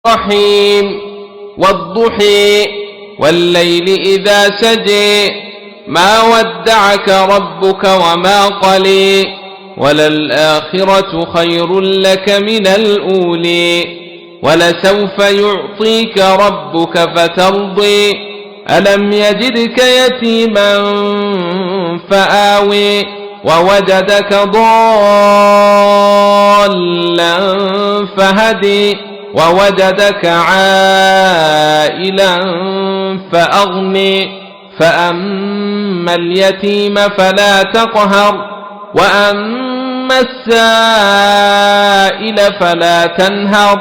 الرحيم والضحي والليل إذا سجي ما ودعك ربك وما قلي وللآخرة خير لك من الأولي ولسوف يعطيك ربك فترضي ألم يجدك يتيما فآوي ووجدك ضالا فهدي ووجدك عائلا فأغني فأما اليتيم فلا تقهر وأما السائل فلا تنهر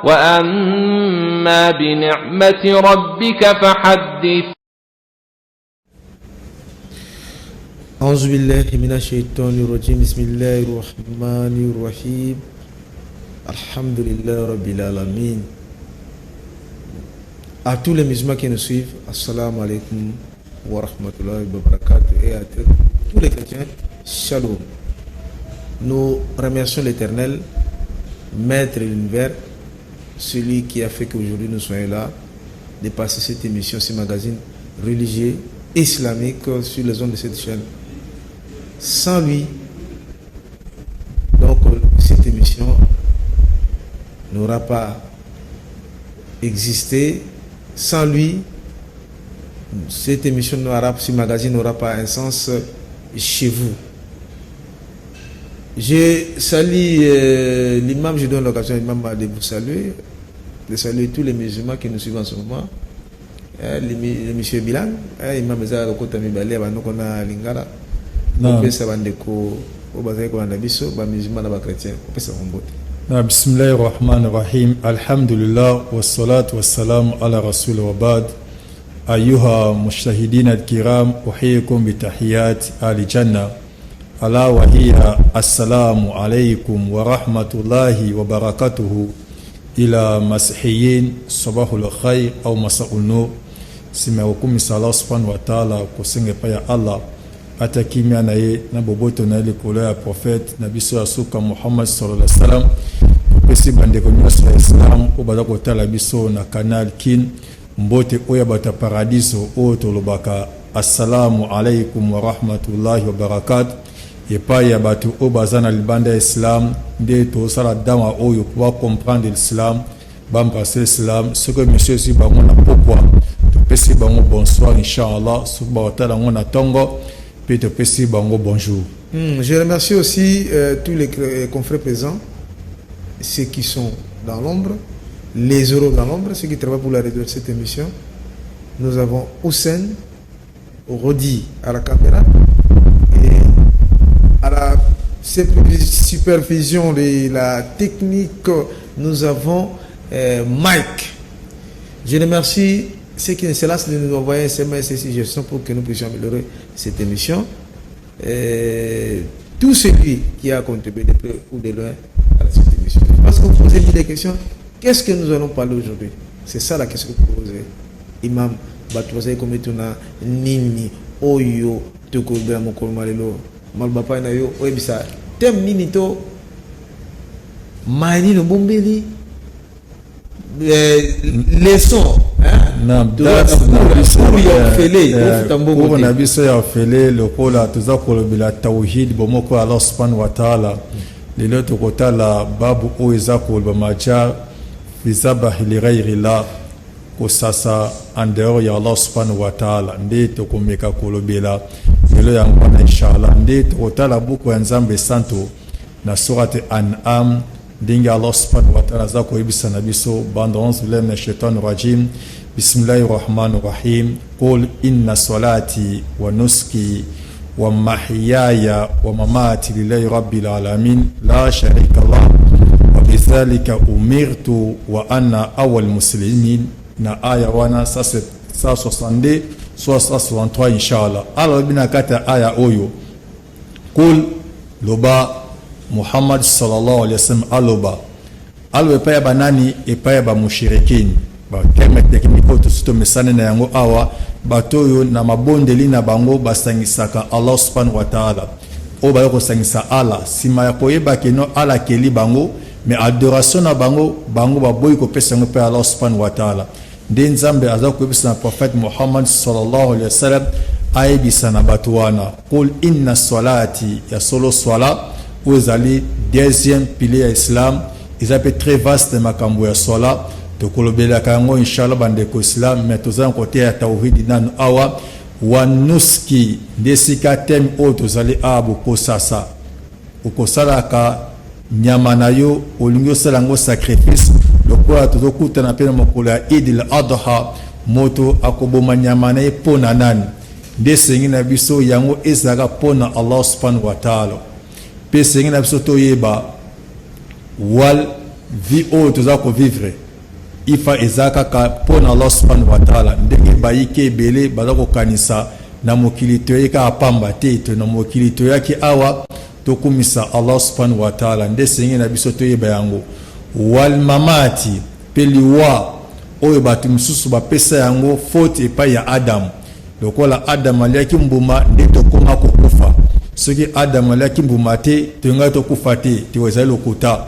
وأما بنعمة ربك فحدث. أعوذ بالله من الشيطان الرجيم. بسم الله الرحمن الرحيم. الحمد لله رب العالمين. À tous les musulmans qui nous suivent, السلام عليكم ورحمة الله وبركاته. Et à tous les chrétiens, shalom. Nous remercions l'Éternel, Maître de l'univers, celui qui a fait qu'aujourd'hui nous soyons là, de passer cette émission, ce magazine religieux islamique sur les ondes de cette chaîne. Sans lui, donc cette émission n'aura pas existé. Sans lui, cette émission n'aura, ce magazine n'aura pas un sens chez vous. Je salue l'imam, je donne l'occasion à l'imam de vous saluer, de saluer tous les musulmans qui nous suivent en ce moment. Le monsieur Bilan, imam eza lokota mibale, banoko na lingala. Opesa bandeko oyo bazali kolanda biso, bamusulman na bachrétien, opesa bango mbote. بسم الله الرحمن الرحيم. الحمد لله والصلاة والسلام على رسول وبعد. أيها المشاهدين الكرام، أحييكم بتحيات أهل الجنة، ألا وهي السلام عليكم ورحمة الله وبركاته. إلى مسيحيين صباح الخير أو مساء النور. Nsima ya kokumisa Allah سبحانه وتعالى, kosenga epai ya Allah ata kimia na ye na boboto na ye likolo ya prophète na biso ya suka Muhammad صلى الله عليه وسلم, topesi bandeko nyonso ya islam oyo baza kotala biso na Canal Kin mbote oyo ya bato ya paradiso, oyo tolobaka السلام عليكم ورحمة الله وبركاته. Epai ya bato oyo baza na libanda ya islam, nde tosala dama oyo po bacomprendre l'islam, baembrasser l'islam. Soki émission ezwi bango na pokwa, topesi bango bonsoir inchallah. Soki bakotala yango na ntongo mpe, topesi bango bonjour. Je remercie aussi tous les confrères présents, ceux qui sont dans l'ombre, les euros dans l'ombre, ceux qui travaillent pour la réduction de cette émission. Nous avons Hussein Rodi à la caméra et à la supervision de la technique, nous avons Mike. Je remercie ceux qui ne se lassent de nous envoyer un SMS et suggestions pour que nous puissions améliorer cette émission. Et tout celui qui a contribué de près ou de loin à cette émission. Parce que vous posez des questions, qu'est-ce que nous allons parler aujourd'hui? C'est ça la question que vous posez. Imam, bato bazali komituna nini oyo tokolobela mokolo ma lelo? Maloba pai na yo, oyebisa thème nini to mai nini obombeli, leçon cours na biso ya ofele. Lokola toza kolobela tauhid, bomoko ya Allah سبحانه وتعالى, lelo tokotala babu oyo eza koloba ما جاء في الذبح لغير الله, kosasa en dehors ya Allah سبحانه وتعالى. Nde tokomeka kolobela lelo yango wana inshallah. Nde tokotala buku ya Nzambe santo na surate An'am, ndenge Allah سبحانه وتعالى aza koyebisa na biso banda: أعوذ بالله من الشيطان الرجيم، بسم الله الرحمن الرحيم، قل إن صلاتي ونسكي ومحياي ومماتي لله رب العالمين لا شريك له وبذلك أمرت وأنا أول المسلمين. Na aya wana 162 soit 163 inshallah, alobi na kati ya aya oyo: قل, loba, Muhammad صلى الله عليه وسلم aloba, aloba epai ya banani? Epai ya bamushirikini. Baterme technique oyo tosi tomesani na yango awa, bato oyo na mabondeli na bango basangisaka Allah سبحانه وتعالى, oyo baye kosangisa Allah nsima ya koyeba que non, Allah akeli bango. Mais adoration na bango, bango baboyi kopesa yango mpe Allah subhanahu wa taala. Nde Nzambe aza koyebisa na prophète Muhammad sallallahu alaihi wasallam, ayebisa na bato wana: qul inna salati, ya solo swala oyo ezali deuxième pilier ya islam, eza mpe très vaste. Makambo ya swala tokolobelaka yango inshallah, bandeko islam. Mais toza na kote ya tauhidi nanu awa. Wa nuski nde esika thème oyo tozali awa. Bokosasa, okosalaka nyama na yo, olingi osala yango sacrifice, lokola tozokutana mpe na mokolo ya Idil Adha. Moto akoboma nyama na ye mpo na nani? Nde esengi na biso yango ezalaka mpo na Allah subhanahu wa taala. Mpe esengi na biso toyeba wal vie oyo toza kovivre ifa eza kaka mpo na Allah subhanahu wa taala. Ndenge bayike ebele baza kokanisa na mokili toyei kaka pamba te, to na mokili toyaki awa tokumisa Allah subhanahu wa taala. Nde esengi na biso toyeba yango. Walmamati, mpe liwa oyo bato mosusu bapesa yango faute epai ya Adamu. Lokola Adamu aliaki mbuma nde tokóma kokufa. Soki Adamu aliaki mbuma te, toyongaki tokufa te. Te, ezali lokuta.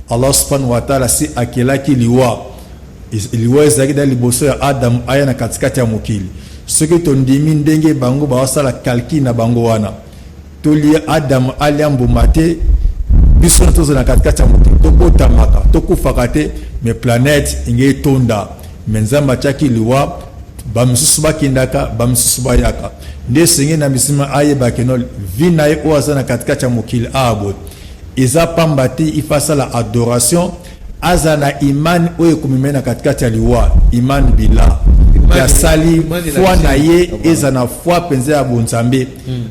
Allah subhanahu wa taala si akelaki liwa. Liwa ezalaki da liboso ya Adamu aya na katikati ya mokili. Soki tondimi ndenge bango bazosala calcul na bango wana, tolia Adamu alia mbuma te, biso tozala na katikati ya mokili, tobotamaka, tokufaka te, mais planète inge etonda. Mais Nzambe atiaki liwa, bamisusu bakendaka, bamisusu bayaka. Nde esengeli na misima ayeba que non, vie na ye oyo aza na katikati ya mokili awa boye eza pamba te. Ifa asala adoration, aza na imani oyo ekomema ye na katikati ya liwa, imani billah. Asali foi na ye, eza na foi mpenza ya bonzambe.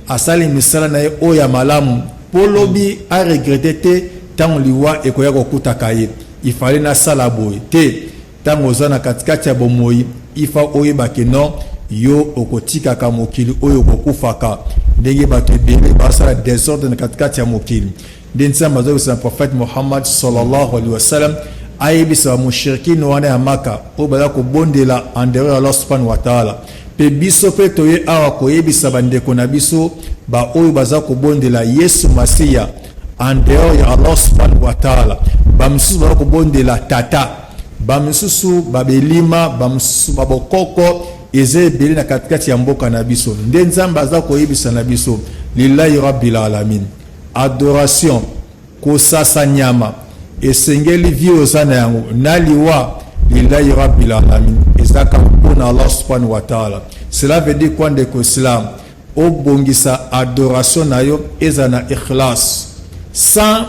Asali misala na ye oyo ya malamu mpo lobi aregretter te ntango liwa ekoya kokutaka ye, ifale nasala boye te. Ntango oza na katikati ya bomoi, ifa oyeba que non, yo okotikaka mokili oyo, okokufaka. Ndenge bato ebele basala désordre na katikati ya mokili, nde Nzambe azobisa na prophète Muhammad sallallahu alaihi wasallam ayebisa bamushirikini wana ya Maka oyo baza kobondela en dehors ya Allah subhanahu wa taala. Mpe biso mpe toye awa koyebisa bandeko na biso baoyo baza kobondela Yesu Masiya en dehors ya Allah subhanahu wa taala. Bamisusu baza kobondela tata, bamisusu babelima, bamisusu babokoko. Eza ebele na katikati ya mboka na biso. Nde Nzambe aza koyebisa na biso: lillahi rabbil alamin. Adoration, kosasa nyama, esengeli vie oza na yango na liwa, lillahi rabbil alamin, ezaka mpona Allah subhanahu wa taala. Cela veut dire quoi, ndeko islam? Obongisa adoration na yo, eza na ikhlas, sans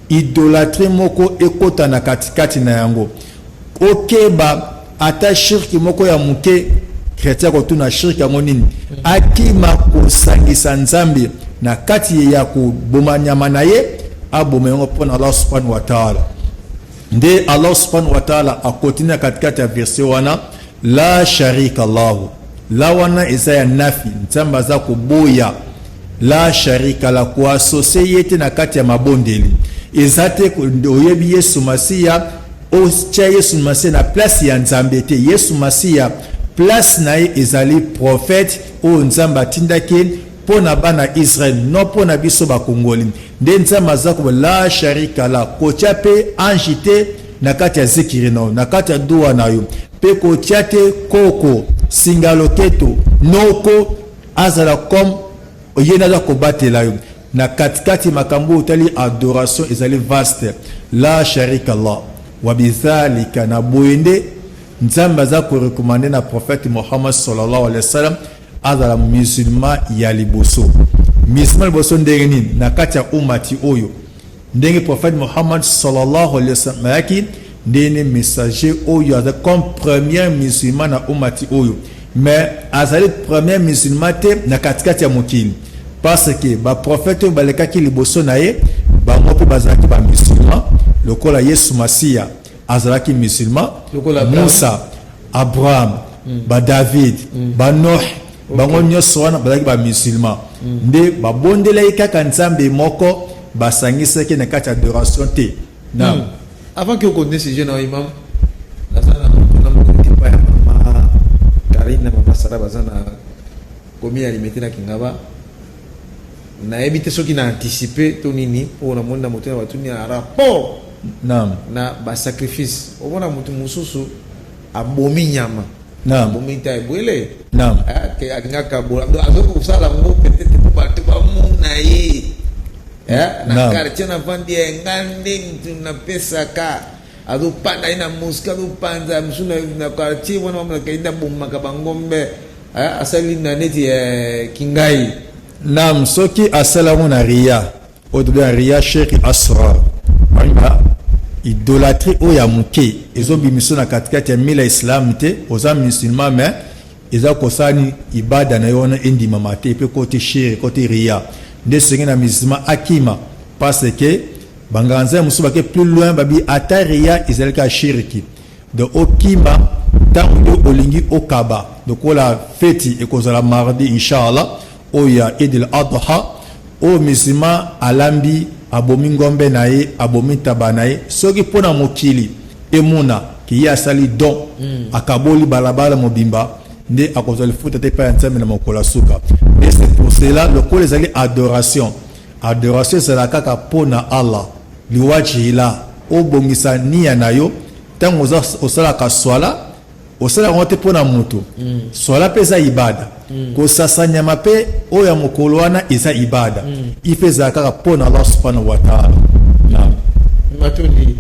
idolâtrie moko ekɔta na katikati na yango. Okeba ata shirki moko ya moke. Chrétien akotuna shirki yango nini? Akima kosangisa Nzambe na kati ya koboma nyama na ye, aboma yango mpona Allah subhanahu wa taala. Nde Allah subhanahu wa taala akontinue na katikati ya verset wana: la sharika lahu. La wana eza ya nafi. Nzambe aza koboya la sharika la, koassocier ye te na kati ya mabondeli. Eza te oyebi Yesu Masiya, otya Yesu Masiya na place ya Nzambe te. Yesu Masiya, place na ye ezali prophète oyo Nzambe atindaki mpo na bana Israel, non mpo na biso bakongoli. Nde Nzambe aza koba la sharika la, kotya mpe ange te na kati ya zikiri na yo, na kati ya duwa na yo. Mpe kotya te koko singa loketo noko azala comme ye nde aza kobatela yo na katikati. Makambo oyo otali adoration ezali vaste. La sharika Allah wa bizalika, na boye nde Nzambe aza korecommander na prophète Mohammed sallallahu alaihi wasallam azala musulman ya liboso. Musulman liboso ndenge nini? Na kati ya umati oyo, ndenge prophète Mohammed sallallahu alaihi wasallam ayaki ndenge messager oyo aza comme premier musulman na umati oyo, mais azali premier musulman te na katikati ya mokili, parce que baprophète oyo balekaki liboso na ye, bango mpe bazalaki bamusulman. Lokola Yesu Masiya azalaki musulman, Musa, Abraham, badavid, banoh, bango nyonso wana bazalaki bamusulman. Nde babondelaki kaka Nzambe moko, basangisaki na kati ya adoration te na Avant que okontinue sujet na imam, naza na motuna moko epai ya mama Karine na mama Sara. Baza na komi ya Limete na Kingaba. Nayebi te soki na anticipe to nini, mpo namoni na motuna batuni ya rapport. Naam. Na basacrifice, omona motu mosusu abomi nyama. Naam. Abomi ta ebwele. Naam. Alingaka azoki kosala yango peut-être mpo bato bamona ye. Na Naam. quartier navandi, ya nga nde mutu napesaka, azopanda ye na mosquée, azopanza mosu na quartier wana, bamonaka ye nde abomaka bangombe. Asali na neti kingai. Nam, soki asala yango na riya, oyo tobenga riya shirki asrar, ba idolâtrie oyo ya moke ezobimisa na katikati ya mila islam te. Oza musulman, mais eza kosala nini? Ibada na yo wana endimama te. Mpe kote shirk, kote riya, nde esengeli na musulman akima, parce que banganga nzambe mosusu bake plus loin, babi ata riya ezali kaka shirki. Donc okima ntango yo olingi okaba. Lokola feti ekozala mardi, inshallah, oyo ya Idil Adha, oyo musulman alambi, abomi ngombe na ye, abomi ntaba na ye, soki mpo na mokili emona ke ye asali don, akaboli balabala mobimba, nde akozwa lifuta te epai ya Nzambe na mokolo ya suka. Et c'est pour cela, lokola ezali adoration, adoration ezala kaka mpo na Allah, liwajihila, obongisa niya na yo. Ntango osalaka swala, osalaka yango te mpo na moto. Swala mpe eza ibada. Kosasa nyama mpe oyo ya mokolo wana eza ibada. Ife ezala kaka mpo na Allah subhanahu wa taala. Naam. Matondi.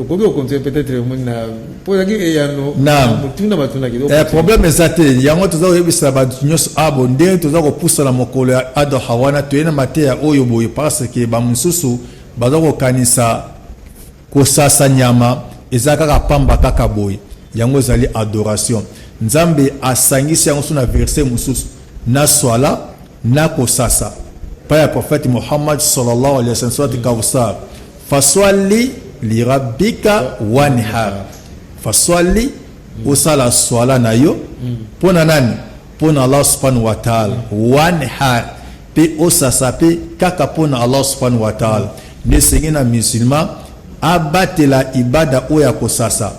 Okoki okontinue peut-être, omoni na mpo ezalaki eyano. Naam. Motuna batunaki. Problème eza te. Yango toza koyebisa bato nyonso abo ndenge toza kopusana mokolo ya Adha wana, toye na mateya oyo boye, parce que bamosusu baza kokanisa kosasa nyama eza kaka pamba kaka boye. Yango ezali adoration. Nzambe asangisi yango so na verset mosusu na swala na kosasa pa ya prophète Muhammad sallallahu alaihi wasallam, surati Kawsar: faswali lirabbika wanhar. Faswali, osala swala na yo mpo na nani? Mpo na Allah subhanahu wa taala. Wanhar, mpe osasa mpe kaka mpo na Allah subhanahu wa taala. Nde esengi na musulman abatela ibada oyo ya kosasa.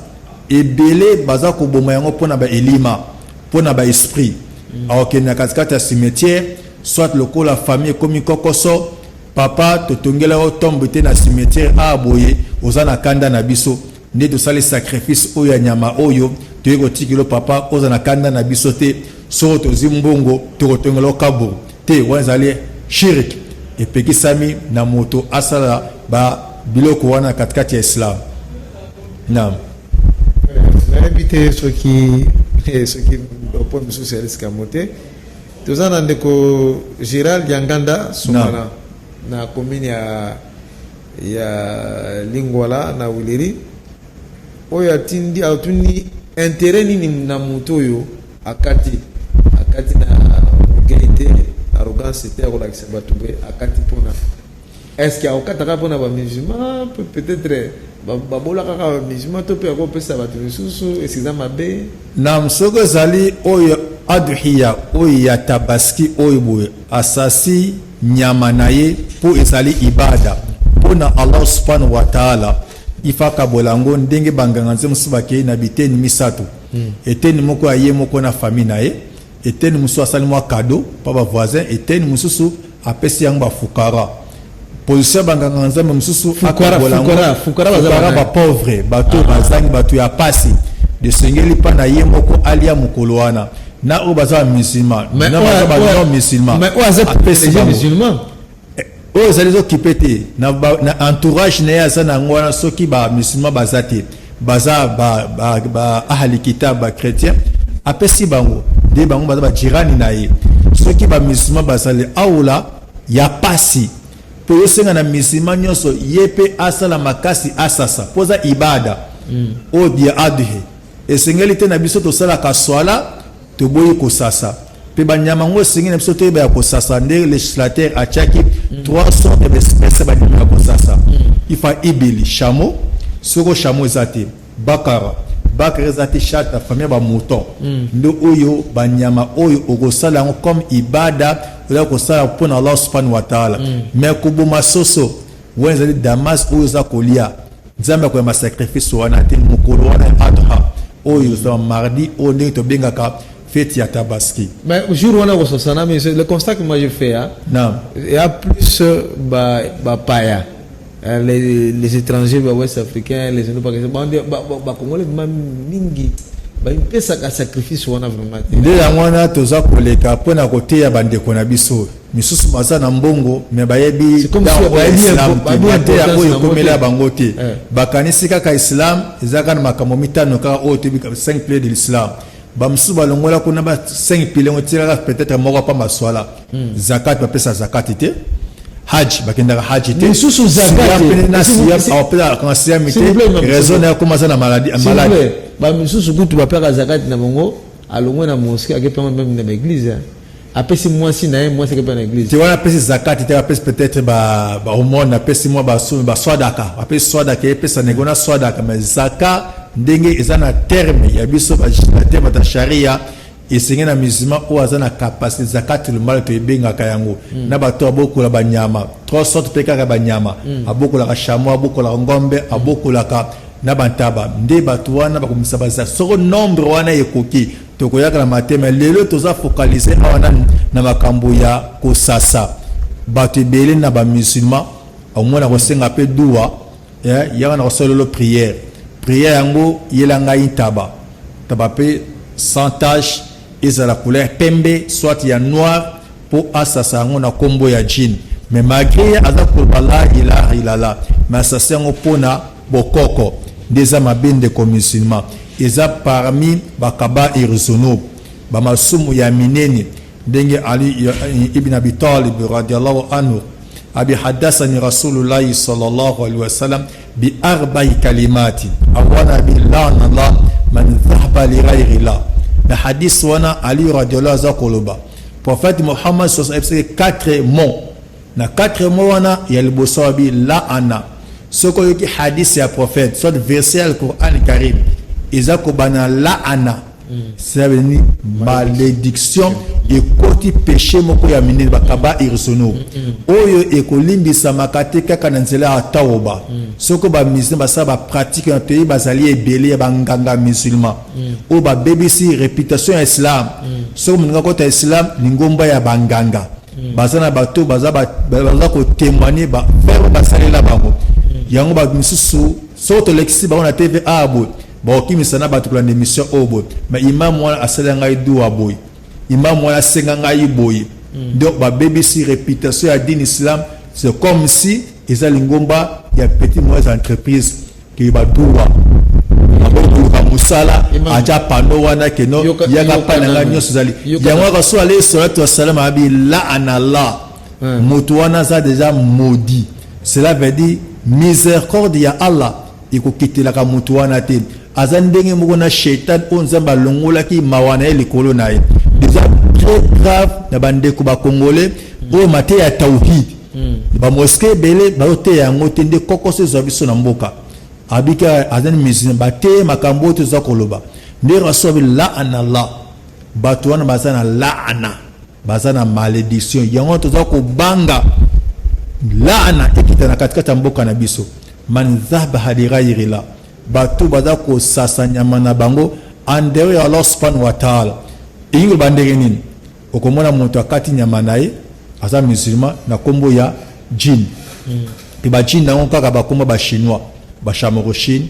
Ebele baza koboma yango mpo na baelima, mpo na baesprit. Akokende na katikati ya cimetière, soit lokola famille ekomi kokoso: "Papa, totongela yo tombe te na cimetière awa boye, oza na kanda na biso, nde tosali sacrifice oyo ya nyama oyo, toyei kotikela papa, oza na kanda na biso te. Soko tozwi mbongo, tokotongela yo kaburu te." Wana ezali shirik, epekisami na moto asala ba biloko wana na katikati ya islam. Naam. Nayebi te soki po mosusu ya likambo te. Toza na ndeko Gérald Yanganda Sumana na commune ya Lingwala na Wileri, oyo atindi, atuni intérêt nini na moto oyo akati na orgueil te, arrogance te, akolakisa bato boye, akati mpona, est ce que akokataka mpona bamusulman? Peut-être babola kaka bamusulman, to mpe akopesa bato misusu? Esi eza mabe? Na soki ezali oyo adhiya, oyo ya Tabaski, oyo boye asasi nyama na ye mpo ezali ibada mpo na Allah subhanahu wa taala, ifa akabola yango ndenge banganga nzambe mosusu bakei na biteni misato. Eteni moko ya ye moko na famille na ye, eteni mosusu asali mwa cadeau mpa bavoisin, eteni mosusu apesi yango bafukara. Position ya banganga nzambe mosusu, akabola yango. Fukara baza fukara, banani? Bapauvre, bato bazangi, bato ya pasi. Esengeli mpa na ye moko alia mokolo wana na oyo baza bamusulman na baza ba non musulman. Mais oyo aza apesi privilégié bango. Musulman. Oyo ezali ezokipe te na entourage na ye aza na yango wana. Soki bamusulman baza te, baza ba ahli kitab, bachrétien, apesi bango nde bango baza bajirani na ye. Soki bamusulman bazali aula ya pasi, mpo yosenga na musulman nyonso ye mpe asala makasi asasa, mpo aza ibada oyo ya adhe. Esengeli te na biso tosalaka swala, toboyi kosasa mpe banyama yango. Esengeli na biso toyeba ya kosasa nde législateur atiaki trois sortes d'espèces ya banyama ya kosasa. Ifa ibili, chameau. Soko chameau eza te, bakara. Bakara eza te, chata, famille ya bamouton. Nde oyo banyama oyo okosala yango comme ibada, oza kosala mpona Allah subhanahu wa taala. Mais koboma soso wana ezali damas oyo eza kolia. Nzambe akoyamba sacrifice wana te mokolo wana ya Adha, oyo ezala mardi, oyo ndenge tobengaka fête ya Tabaski. Mais jour wana kososana, mais c'est le constat que moi je fais, hein, Naam. il y a plus bapaya. Les étrangers, ba ouest africains, les indo pakistan, bacongolais vraiment mingi bamipesaka sacrifice wana vraiment te. Nde yango wana toza koleka mpona koteya bandeko na biso misusu baza na mbongo, me bayebi C'est comme si islam te, bayebi mateya importance oyo nango ekomela te. Bango te. Bakanisi kaka islam eza kaka na makambo mitano kaka oyo toyebi, 5 piliers de l'islam. Bamosusu balongola kuna ba 5 piliers ngo, tielaka peut-être moko pamba, swala, zakat, bapesa zakati te, hajj, bakendaka hajj te. Misusu zakat Siyam pene na siyam, awapesaka siyam S'il vous plaît, te, Imam, raison na ye akoma aza na maladie S'il vous malade. plaît, bamisusu kutu bapeka zakati na bango, alongwe na mosquée, akepe yango même na baéglise, apesi mwasi na ye, mwasi akepe na église. Te, wana apesi zakati te, apesi peut-être baomone, apesi mwa baswadaka, apesi swadaka, epesa ndenge na swadaka. Mais zaka ndenge eza na terme ya biso na terme ya sharia, esenge na musulman oyo aza na capacité. Zakatul mal toyebengaka yango na bato abokola banyama, trois sortes mpe kaka banyama, abokolaka chameau, abokolaka ngombe, abokolaka na bantaba. Nde bato wana bakomisa baza soko nombre wana ekoki, tokoyaka na matema. Lelo toza focalisé awa na makambo ya kosasa. Bato ebele na bamusulman omona kosenga mpe duwa, yaka na kosala lelo prière. Prière yango, yela ngai ntaba, ntaba mpe sans tache, ezala couleur pembe soit ya noir, mpo asasa yango na nkombo ya djinn. Mais malgré aza koloba la ilaha illallah, mais asasi yango mpona bokoko. Nde eza mabe, ndeko musulman. Eza parmi bakabair zunub, bamasumu ya minene. Ndenge Ali ibn Abi Talib radiallahu anhu abi hadasani rasulullahi sallallahu alaihi wasallam bi arbai kalimati, awana bi lana Allah man dhahaba li ghairi llah. Na hadis wana, Ali radiallahu aza koloba prophète Muhammad sallallahu alaihi wasallam 4 mots. Na 4 mots wana, ya liboso abi laana. Soki oyoki hadis ya prophète soit verset ya Alquran Karim eza kobana laana, ça veut dire malédiction ekoti, péché moko ya minene, bakabair zunub oyo ekolimbisamaka te kaka na nzela ya tauba. Soki bamusulman basala bapratique na toyebi, bazali ebele ya banganga musulman oyo babebisi réputation ya islam. Soki moninga kota islam, lingomba ya banganga baza na bato baza kotémoigne bafere oyo basalela bango yango. Bato misusu soki tolekisi bango na TV a boye, bakokimisa na bato kolanda émission oyo boye. Mais imam wana asalela ngai duwa boye, imam wana asenga ngai boye. Donc babebisi réputation ya dine islam. C'est comme si eza lingomba ya petite moyenne entreprise ke baduwa bakoluka mosala, atya pano wana keno yaka pa na ngai nyonso ezali yango. Kaka so alayhi salatu wassalam abi laana Allah, moto wana aza déjà maudit. Cela veut dire miséricorde ya Allah ekoketelaka moto wana te. Aza ndenge moko na shaitan oyo Nzambe alongolaki mawa na ye likolo na ye. Déjà très grave na bandeko bacongolais oyo mateya ya tauhid, bamosquée ebele bazoteya yango te. Nde kokoso ezwa biso na mboka. Abika aza ni musulman, bateye makambo oyo toza koloba. Nde rasul abi laana Allah, bato wana baza na laana, baza na malédiction. Yango toza kobanga laana ekita na katikati ya mboka na biso. Man dhabaha li ghayri llah, bato baza kosasa nyama na bango en dehors ya Allah subhanahu wa taala. Elingi koloba ndenge nini? Okomona moto akati nyama na ye, aza musulman, na nkombo ya djinn. Mpe badjinn yango kaka bakombo bachinois, bachamorochine,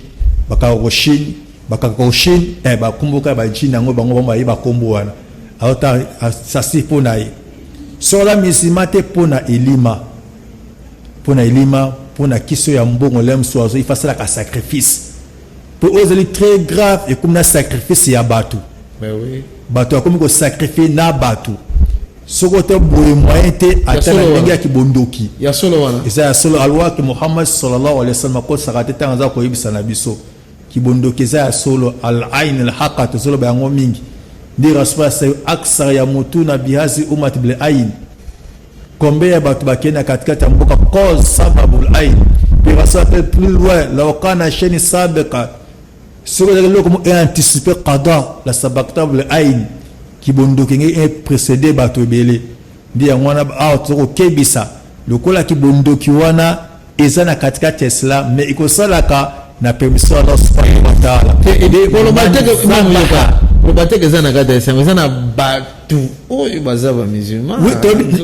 bakarorochine, bakakorochine, bakombo kaka badjinn yango. Bango baye bakombo wana, aota asasi mpo na ye. Soki aza musulman te, mpo na elima, mpo na elima, mpo na kiso ya mbongo, le mosusu azo ifa asalaka sacrifice. Mpo oyo ezali très grave, ekomi na sacrifice ya bato. Bato akomi kosacrifie na bato. Soki ote boye, moyen te, ata na ndenge ya kibondoki. Ya solo wana. Eza ya solo. Alwaki Muhammad sallallahu alaihi wasallam akosaka te ntango aza koyebisa na biso kibondoki eza ya solo. Al ain al haqa, tozoloba yango mingi. Nde rasul asali aksar ya motu na bihazi umat bil ain. Combien ya bato bakei na katikati ya mboka cause sababul ain? Mpe rasul ape plus loin, law kana sheni sabika, soki ezalaki eloko mo eanticipe qada la sabaktabul ain, kibondoki nge eprécédé bato ebele. Nde yango wana awa toza kokebisa lokola kibondoki wana eza na katikati ya islam, mais ekosalaka na permission ya Allah subhanahu wa taala. Koloba te ke, Imam, yoka. Koloba te eza na kati ya islam, eza na bato oyo baza bamusulman. Oui,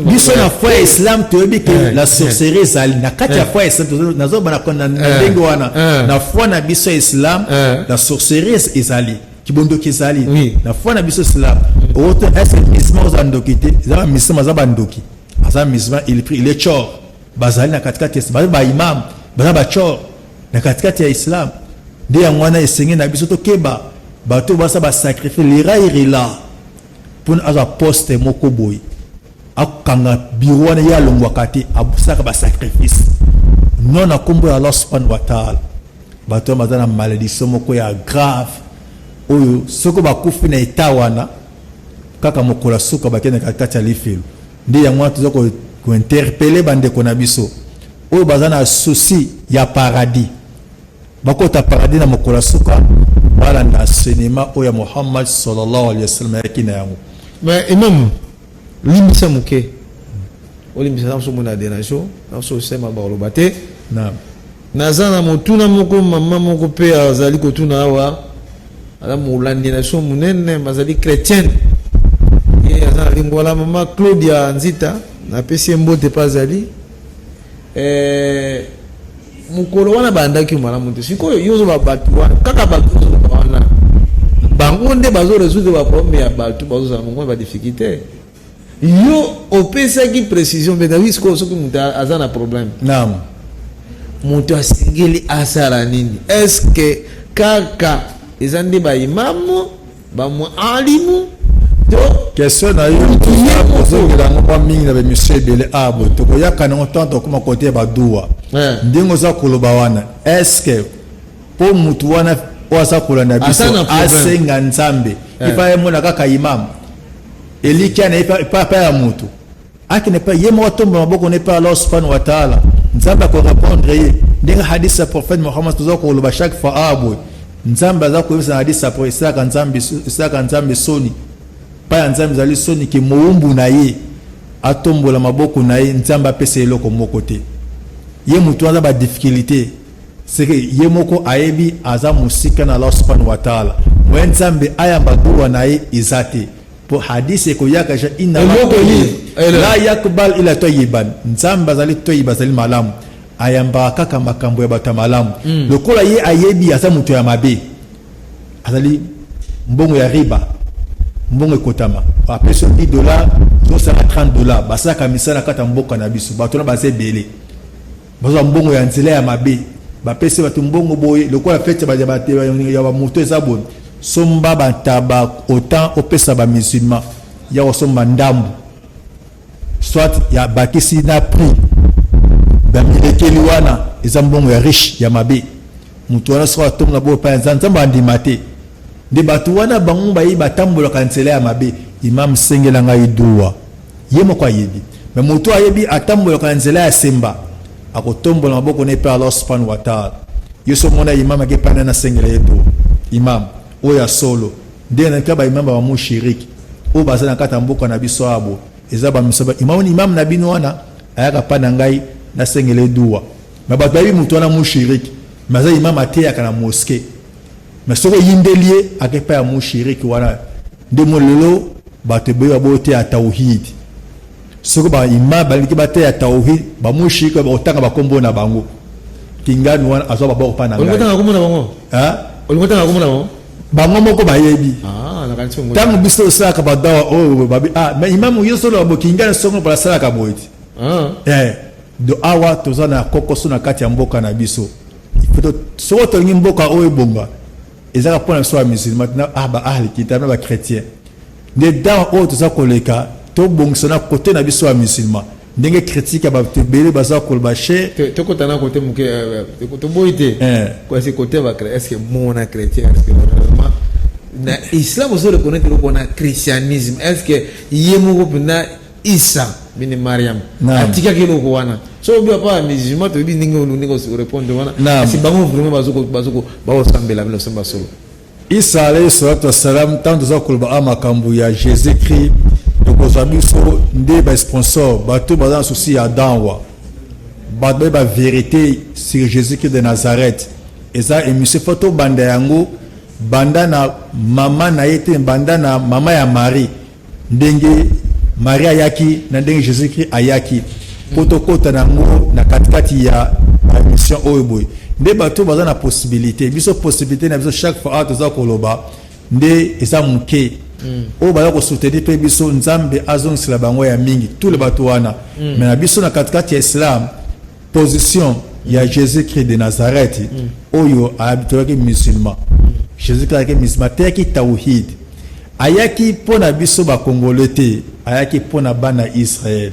biso na foi ya islam toyebi ke la sorcellerie ezali na kati ya foi ya islam. Nazoba na ndenge wana, na foi na biso ya islam, la sorcellerie ezali, kibondoki ezali na foi na biso islam. Oto est musulman oza ndoki te? Eza bamusulman aza bandoki, aza musulman, il prie, il est tchor. Bazali na katikati, baza baimam, baza batchor na katikati ya islam. Nde yango wana esengeli na biso tokeba. Bato oyo basala basacrifice lirairila mpona azwa poste moko boye, akanga biro wana, ye alongwaka te, asalaka basacrifice non na nkombo ya Allah subhanahu wa taala. Bato wana baza na malédiction moko ya grave oyo soki bakufi na eta wana, kaka mokolo ya suka bakende kati ya lifelo. Nde yango wana toza kointerpeller bandeko na biso oyo baza na souci ya paradis, bakota paradis na mokolo ya suka, balanda enseignement oyo ya Muhammad sallallahu alaihi wasallam ayaki na yango. Mais imam, limbisa moke, olimbisa na biso, mona dérange na biso, osema bakoloba te. Naam. Naza na motuna moko, mama moko mpe azali kotuna awa, aza molandi na biso monene, bazali chrétienne, ye aza na Lingwala, mama Claudia Nzita, napesi ye mbote mpe azali. Mokolo wana bandaki malamu te. Sikoyo yo ozoba bato wana, kaka bato ozoloba wana, bango nde bazorésoudre baproblème ya bato bazozala mongo ya badifficulté. Yo opesaki précision mpe nabi. Sikoyo soki moto aza na problème, naam moto asengeli asala nini? Est-ce kaka eza nde baimamu, bamualimu to Question na yo ozongela yango mwa mingi na baémission ebele. A boye tokoyaka nango ntango tokóma kote ya baduwa. Ndenge oza koloba wana, est-ce mpo mutu wana oyo aza kolanda biso Aza na problème. asenga Nzambe, ifa yemona kaka imam, elikya na ye epa ya mutu, akende pa ye moko, atomba maboko na epa Allah subhanahu wa taala, Nzambe akorépondre ye. Ndenge hadisi ya prophète Mohamad toza koloba chaque fois awa boye, Nzambe aza koyebisa na hadisi ya prophète, esalaka Nzambe, esalaka Nzambe soni pa ya Nzambe, ezali soni ke mowumbu na ye atombola maboko na ye, Nzambe apesa eloko moko te. Ye motu aza badifficulté, seke ye moko ayebi aza mosika na Allah subhanahu wa taala, moye Nzambe ayamba duwa na ye eza te. Po hadisi ekoyaka ja inna Eloko nini? La yakbal ila tayiban. Nzambe azali toyiba, azali malamu, ayambaka kaka makambo ya bato ya malamu. Lokola ye ayebi aza moto ya mabe, azali mbongo ya riba, mbongo ekotama, apesi yo 10 dollar, ozosala 30 dollar. Basalaka misala kati ya mboka na biso, bato wana baza ebele, bazwa mbongo ya nzela ya mabe. Bapesi bato mbongo boye, lokola fete ya bamoto eza boye, somba bantaba autant opesa bamusulman, ya kosomba ndambu, soit ya bakisi na prix, bamilekeli wana eza mbongo ya riche ya mabe. Moto wana soki atonga boyo epai ya Nzambe, Nzambe andima te. Nde bato wana bango bayebi batambolaka nzela ya mabe. Imam, sengela ngai duwa, ye moko ayebi. Me moto ayebi atambolaka na nzela ya semba, akotombola maboko na epai Allah subhanahu wa taala. Yo so omona imam ake epai nani asengela ye duwa, imam oyo ya solo? Nde na kaka baimam bamushiriki oyo baza na kati ya mboka na biso abo, eza bamisaba. Imam, imam na bino wana ayaka pa na ngai nasengela ye duwa, me bato bayebi moto wana mushiriki, me aza imam, ateyaka na mosquée. Me soki oyindeli ye, ake epai ya mushiriki wana. Nde mo lelo bato ebele baboteya tauhid. Soki baimam balingi bateya tauhid, bamushiriki bakotanga bakombo na bango. Kingani wana azwa baboko mpa na ngai. Olingi komona bango? Olingi otanga komona bango? Bango moko bayebi. Ah, nakanisi bongo. Ntango biso tosalaka badawa oyo babi: "Ah, mais imamu, yo solo bokingani songo basalaka boye ti." Ah. Do awa toza na kokoso na kati ya mboka na biso. Soki tolingi mboka oyo ebonga, ezaka mpona biso ya musulman na ba ahli kitab na bachrétien. Nde dawa oyo toza koleka, tobongisa na kote na biso ya musulman, ndenge critique ya bato ebele baza koloba cher. Tokota na kote moke, toboyi te. Kasi kote ba, est ce que mona chrétien, est ce que vraiment na islam ozo reconnaître eloko wana christianisme? Est ce que ye moko mpenza Isa bine Mariam atikaki eloko wana? So obi apa ya musulman, toyebi ndenge ndenge orépondre wana. Kasi bango vraiment bazoko baosambela bino osamba solo? Isa alayhi salatu wassalam, ntango toza koloba a makambo ya Jésus Christ, tokozwa biso nde basponsor. Bato baza na souci ya danwa, bato bayeba vérité sur Jésus Christ de Nazareth. Eza émission, fo tobanda yango. Banda na mama na ye te, banda na mama ya Marie, ndenge Marie ayaki na ndenge Jésus Christ ayaki, mpo tokɔta na yango na katikati ya baémission oyo. Boye nde bato baza na possibilité. Biso, possibilité na biso, chaque fois awa toza koloba nde eza moke. Oyo baza kosoutenir mpe biso, Nzambe azongisela bango ya mingi, tous les bato wana. Mais na biso, na katikati ya islam, position ya Jésus Christ de Nazareth, oyo toyaki musulman, Jésus Christ ayaki musulman, ateyaki tawhid. Ayaki mpo na biso bakongole te, ayaki mpo na bana Israel.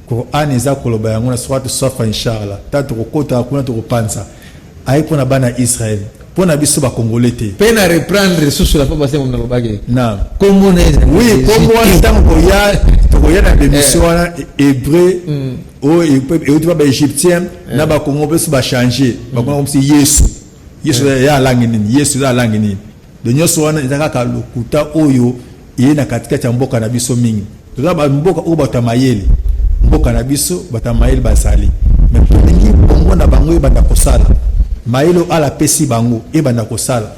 Quran eza koloba yango na Suratu Safa. Inshallah, ta tokokota kuna, tokopanza. Ayaki mpo na bana Israel, mpo na biso bakongole te. Mpe na reprendre lisusu la fois passée, nalobaki na kombo na ezali Oui. Jésus Kombo wana te. Ntango koya, tokoya na bémission wana hébreu oyo euti pa baégyptien na bakongo mpe so bachange bakona komisi Yesu. Yesu ya alangi nini? Yesu eza alangi nini? Donc nyonso wana eza kaka lokuta oyo eye na katikati ya mboka na biso mingi. Toza bamboka oyo bato ya mayele, mboka na biso bato ya mayele bazali, mais tolingi bongo na bango ebanda kosala. Mayele oyo ala apesi bango ebanda kosala,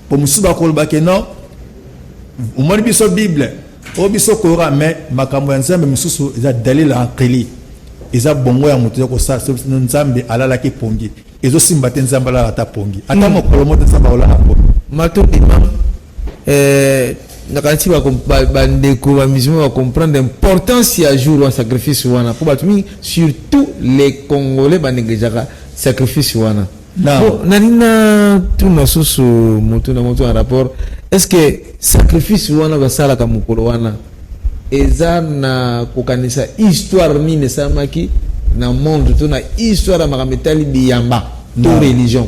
po mosusu bakoloba ke non, omoni biso Bible oyo, biso Coran, mais makambo ya Nzambe mosusu eza dalil aqili, eza bongo ya moto eza kosala. Soki Nzambe alalaki pongi, ezosimba te. Nzambe alala ata pongi ata mokolo moko te. Nzambe akolala pongi? Matondi, imam. Nakanisi bandeko bamusulman bacomprendre importance ya jour wa sacrifice wana, mpo bato mingi, surtout les Congolais, banégligeaka sacrifice wana. Na. Bon, nalingi na tuna susu motu na motu en rapport: est ce que sacrifice wana basalaka mokolo wana eza na kokanisa histoire nini esalamaki na monde to na histoire ya makambo etali biyamba to Na. religion?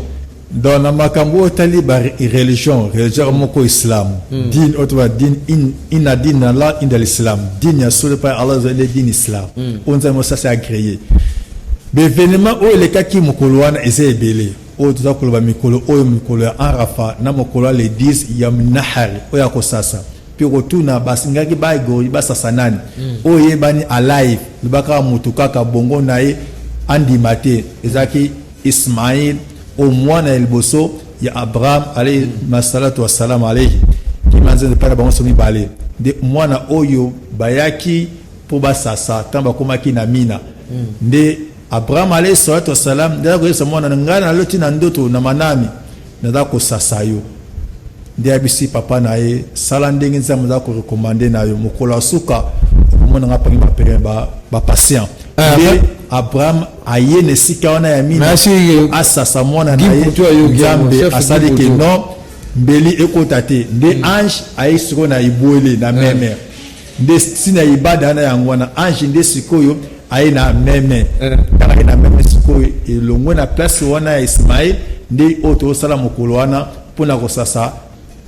Donc na makambo oyo etali bareligion, religion moko islam, dine oyo toba dine inna dine Allah inda l'islam, dine ya solo epai Allah ezali dine islam oyo Nzambe osasi agréé. Baévénement oyo elekaki mokolo wana eza ebele. Oyo toza koloba mikolo oyo, mikolo ya Arafa na mokolo ya le 10 ya Nahari oyo ya kosasa mpe kotuna basingaki baegori basasa nani oyo eyebani alive. Lobaka motu kaka bongo na ye andima te. Ezalaki Ismail oyo mwana ya liboso ya Abraham alayhi masalatu wassalam alayhi, kima Nzambe epai na bango so mibale. Nde mwana oyo bayaki mpo basasa, ntango bakomaki na Mina, nde Abraham alayhi salatu wassalam nde aza koyebisa mwana na ngai: "Naloti na ndoto na manami naza kosasa yo." Nde ayebisi papa na ye: "Sala ndenge Nzambe aza korecommander na yo. Mokolo ya suka okomona nga mpangi bapere bapatient." Ah, Nde Abraham aye na esika wana ya Mina Merci. asasa mwana na Guy ye. Poutou ayoki yango, Nzambe chef asali Guy ke Poutou. non, mbeli ekota te. Nde ange aye sikoyo na ebwele na meme. Nde ntina ibada wana yango wana. Ange nde sikoyo aye na meme. Ntango aye na meme sikoyo, elongwe na place wana ya Ismael. Nde oyo tozosala mokolo wana mpona kosasa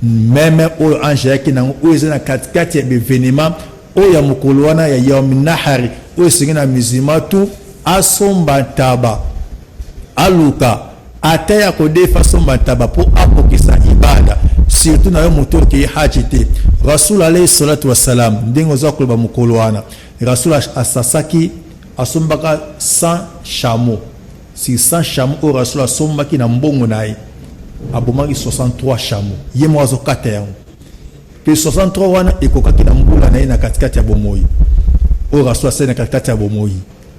meme oyo ange ayaki nango, oyo eza na katikati ya baévénement oyo ya mokolo wana ya Yom Nahari, oyo esengi na musulman tu asomba ntaba, aluka ata ya kodefa, asomba ntaba mpo akokisa ibada. Surtout na yo moto okei haji te, Rasul alayhi salatu wassalam, ndenge oza koloba mokolo wana, Rasul asasaki, asombaka 100 chameau. Sur 100 chameau oyo Rasul asombaki na mbongo na ye, abomaki 63 chameau, ye moko azokata yango. Mpe 63 wana ekokaki na mbula na ye na katikati ya bomoi oyo Rasul asali na katikati ya bomoi.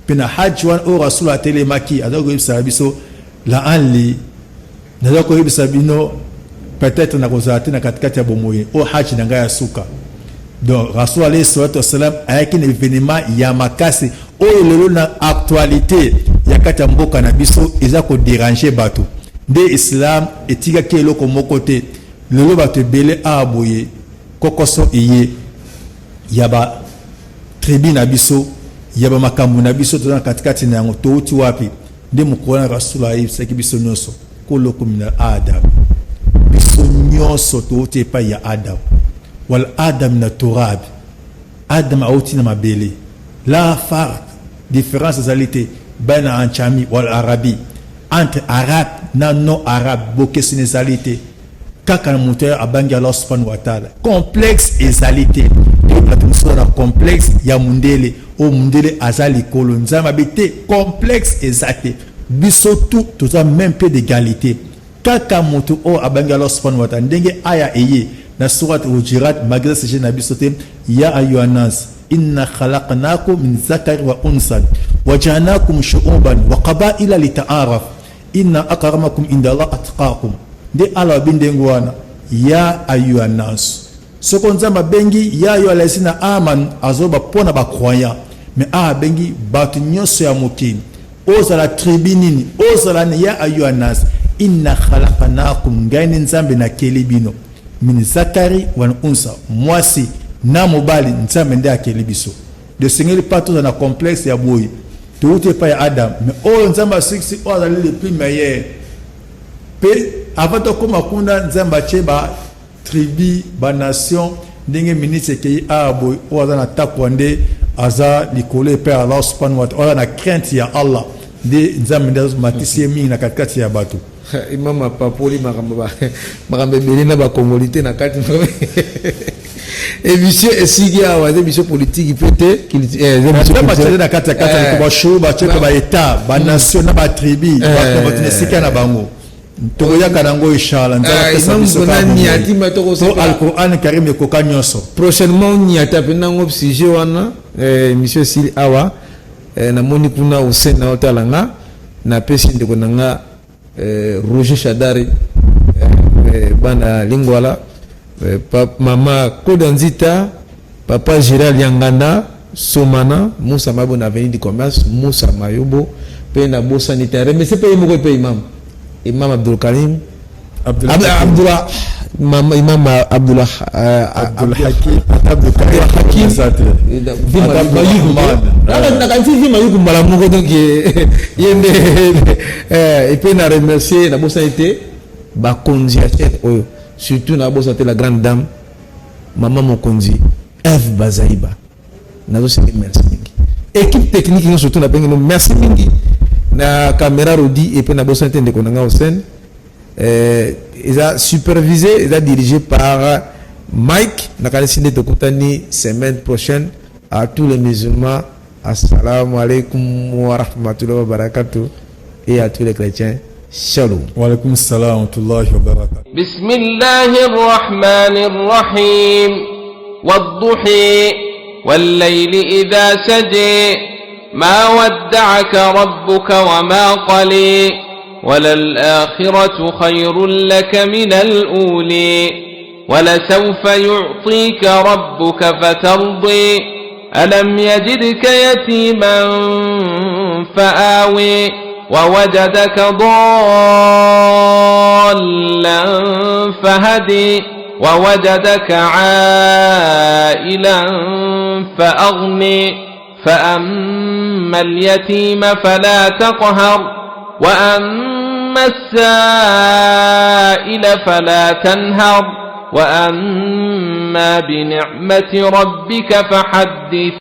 Mpe na haji wana oyo Rasul atelemaki, aza koyebisa biso: "La anli, naza koyebisa bino, peut-être nakozala te na katikati ya bomoi oyo, haji na ngai ya suka." Donc Rasul alayhi salatu wassalam ayaki na événement ya makasi oyo lelo na actualité ya kati ya mboka na biso eza kodéranger bato. Nde islam etikaki eloko moko te. Lelo bato ebele awa boye, kokoso eye ya batribu na biso, ya bamakambo na biso, toza na katikati na yango. Touti wapi? Nde mokolo na Rasul ayebisaki biso nyonso: "Kolokomi na Adam." Biso nyonso touti epai ya Adam. Wal Adam na turabi, Adam auti na mabele. La farq, différence ezali te bana anchami wal arabi, entre arabe na non arabe, bokeseni ezali te. Kaka na moto oyo abangi Allah subhanahu wa taala. Complexe ezali te. Nde bato mosusu na complexe ya mundele, oyo mundele aza likolo, Nzambe abe te. Complexe eza te. Biso tout toza même pied d'égalité. Kaka moto oyo abangi Allah subhanahu wa ta'ala. Ndenge aya eye na surat Hujurat, malgré sujet na biso te, ya ayyuhan nas inna khalaqnakum min zakari wa unsa wa ja'alnakum shu'uban wa qaba'ila lita'araf inna akramakum inda Allah atqakum. Nde Allah abi ndenge wana, ya ayyuhan nas. Soko Nzambe abengi ya ayyuha lazina amanu, azoloba mpo na ba croyants, mais awa abengi bato nyonso ya mokili, ozala tribu nini, ozala ni, ya ayyuha nas inna khalaqnakum, ngai nde Nzambe nakeli bino, min zakari wa unsa, mwasi na mobali, Nzambe nde akeli biso. Tosengeli pa tozala na complexe ya boye, touti epai ya Adam, mais oyo Nzambe asikisi oyo azali le plus meilleur. Mpe avant tokóma kuna, Nzambe atie ba tribu, ba nation, ndenge miniti ekei awa boye, oyo aza na takwa nde aza likolo epai ya Allah subhanahu wa ta'ala, oyo aza na crainte ya Allah nde Nzambe nde azomatisi ye mingi na katikati ya bato. Imam apapoli makambo makambo ebele na bakongoli te na kati. Émission esiki awa, eza émission politique mpe te. Batie na kati ya kati ya bashu, batie mpe baétat, banation na batribu, bato na esika na bango. Tokoyaka nango inshallah. Nzambe apesa biso to Alquran Karim ekoka nyonso. Prochainement nyata mpe nango sujet wana. Émission esili awa. Namoni kuna Hussein na otala nga, napesi ndeko na nga Roger Shadari, bana Lingwala, mama Koda Nzita, papa Gérald Yanganda Somana, Musa Mayobo na avenue du Commerce, Musa Mayobo mpe nabosani te remercie mpe ye moko mpe imam Abdul Karim, Abdullah, imam Abdullah. Abdul Hakim, Abdul Hakim nakanisi vi Mayuku mbala moko. Donc ye nde. Et puis na remercier, nabosani te bakonzi ya chaîne oyo, surtout nabosani te la grande dame, mama mokonzi Eve Bazaiba. Nazosengi merci mingi équipe technique nyonso, surtout nabengi no merci mingi na caméra Rodi. Et puis nabosani te ndeko na nga Osen. Eza supervisé, eza dirigé par Mike. Nakanisi nde tokutani semaine prochaine. À tous les musulmans, assalamu alaikum wa rahmatullahi wa barakatuh, et à tous les chrétiens, shalom. Wa alaikum salam wa rahmatullahi wa barakatuh. بسم الله الرحمن الرحيم. والضحى والليل إذا سجى. ما ودعك ربك وما قلي. وللآخرة خير لك من الأولي. ولسوف يعطيك ربك فترضي. ألم يجدك يتيما فآوي. ووجدك ضالا فهدي. ووجدك عائلا فأغني. فأما اليتيم فلا تقهر. وأما السائل فلا تنهر. وأما بنعمة ربك فحدث.